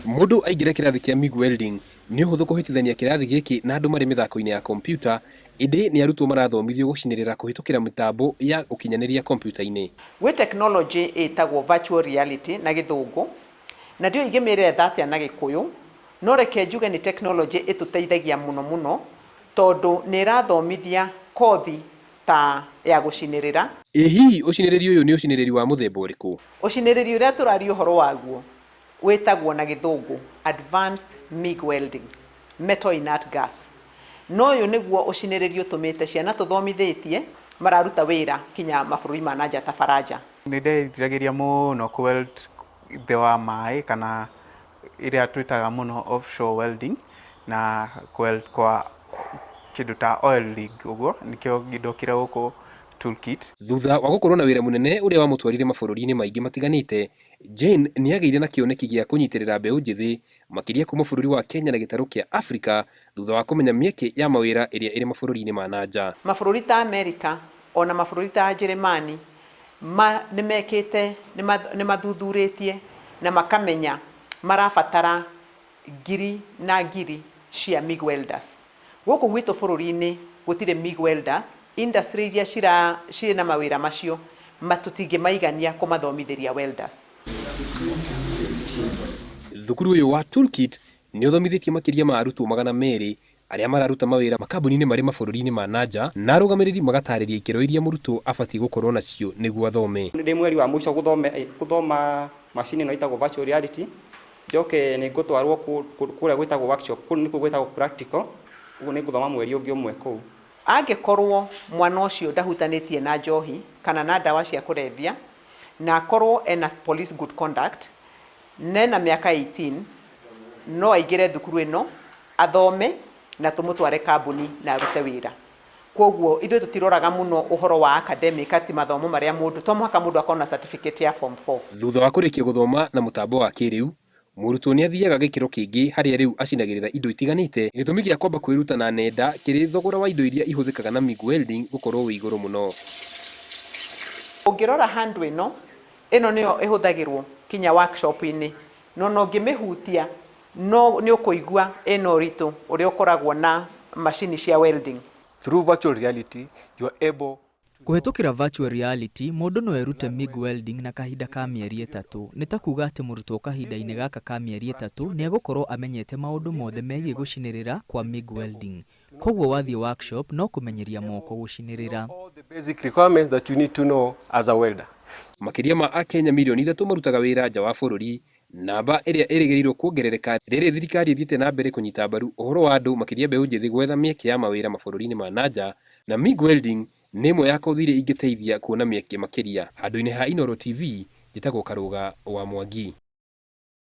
Mũndũ aingĩra kĩrathi kĩa MIG welding nĩ ũhũthũ kũhĩtithania kĩrathi gĩkĩ na andũ marĩ mĩthako-inĩ ya kompiuta, ĩndĩ nĩ arutwo marathomithio gũcinĩrĩra kũhĩtũkĩra mĩtambo ya ũkinyanĩria kompiuta-inĩ. Gwĩ technology ĩtagwo virtual reality na gĩthũngũ, na ndiũĩ ingĩmĩeretha atĩa na gĩkũyũ, no reke njuge nĩ technology ĩtũteithagia mũno mũno, tondũ nĩ ĩrathomithia kothi ta ya gũcinĩrĩra. Ĩ hihi ũcinĩrĩri ũyũ nĩ ũcinĩrĩri wa mũthemba ũrĩkũ? Ũcinĩrĩri ũrĩa tũraria ũhoro waguo wĩtagwo na gĩthũngũ advanced MIG welding, metal inert gas. Na ũyũ nĩguo ũcinĩrĩri ũtũmĩte ciana tũthomithĩtie mararuta wĩra kinya mabũrũri ma na nja ta Baranja. Nĩ nderiragĩria mũno kũ weld thĩ wa maĩ kana ĩrĩa twĩtaga mũno offshore welding na kũ weld kwa kĩndũ ta oil rig ũguo, nĩkĩo ndokire gũkũ Toolkit. Thutha wa gũkorwo na wĩra mũnene ũrĩa wamũtwarire mabũrũri-inĩ maingĩ matiganĩte, Jane nĩ agĩire na kĩoneki gĩa kũnyitĩrĩra mbeũ njĩthĩ makĩria kuma bũrũri wa Kenya na gĩtarũ kĩa Afrika thutha wa kũmenya mĩeke ya mawĩra ĩrĩa ĩrĩ mabũrũri-inĩ ma na nja. Mabũrũri ta Amerika ona mabũrũri ta Njĩrĩmani ma nĩ mekĩte nĩ mathuthurĩtie na makamenya marabatara ngiri na ngiri cia MIG welders. Gũkũ gwitũ bũrũri-inĩ gũtirĩ MIG welders, industry iria cira cirĩ na mawĩra macio tũtingĩmaigania kũmathomithĩria welders. Thukuru ũyũ wa Toolkit nĩ ũthomithĩtie makĩria ma arutwo 200 arĩa mararuta mawĩra makambuni-inĩ marĩ mabũrũri-inĩ ma na nja, na arũgamĩrĩri magatarĩria ikĩro iria mũrutwo abatiĩ gũkorwo nacio nĩguo athome. Ndĩ mweri wa mũico gũthoma macini ĩno ĩtagwo virtual reality, njoke nĩ ngũtwarwo kũrĩa gwĩtagwo workshop, kũu nĩkuo gwĩtagwo practical, ũguo nĩ ngũthoma mweri ũngĩ ũmwe kũu. Angĩkorwo mwana ũcio ndahutanĩtie na njohi kana na ndawa cia kũrebia, na akorwo ena police good conduct, na ena mĩaka 18, no aingĩre thukuru ĩno athome na tũmũtware kambuni na arute wĩra. Koguo ithuĩ tũtiroraga mũno ũhoro wa academic, ati mathomo marĩa mũndũ, to mũhaka mũndũ akorwo na certificate ya form 4. Thutha wa kũrĩkia gũthoma na mũtambo wa kĩrĩu, mũrutwo nĩ athiaga gĩkĩro kĩngĩ harĩa rĩu acinagĩrĩra indo itiganĩte. Gĩtũmi gĩa kwamba kwĩruta na nenda kĩrĩ thogora wa indo iria ihũthĩkaga na MIG welding gũkorwo wĩ igũrũ mũno. Ũngĩrora handũ ĩno, ĩno nĩyo ĩhũthagĩrwo kinya workshop-inĩ, no ona ũngĩmĩhutia no nĩ ũkũigua ĩna ũritũ ũrĩa ũkoragwo na macini cia welding. Through virtual reality, you are able Kũhĩtũkĩra virtual reality, mũndũ no erute MIG welding na kahinda ka mĩeri 3. Nĩ ta kuuga atĩ mũrutwo kahinda-inĩ gaka ka mĩeri 3 nĩ egũkorwo amenyete maũndũ mothe megiĩ gũcinĩrĩra kwa MIG welding. Koguo wathiĩ workshop no kũmenyeria moko gũcinĩrĩra. All the basic requirements that you need to know as a welder. Makĩria ma Akenya mirioni 3 marutaga wĩra nja wa bũrũri, namba ĩrĩa ĩrĩgĩrĩirwo kuongerereka rĩrĩ thirikari ĩthiĩte na mbere kũnyita mbaru ũhoro wa andũ makĩria mbeũ njĩthĩ gwetha mĩeke ya mawĩra mabũrũri-inĩ ma na nja, na MIG welding nĩ ĩmwe ya kothi iria ingĩteithia kuona mĩeke makĩria. Handũ-inĩ ha Inooro TV, njĩtagwo Karũga wa Mwangi.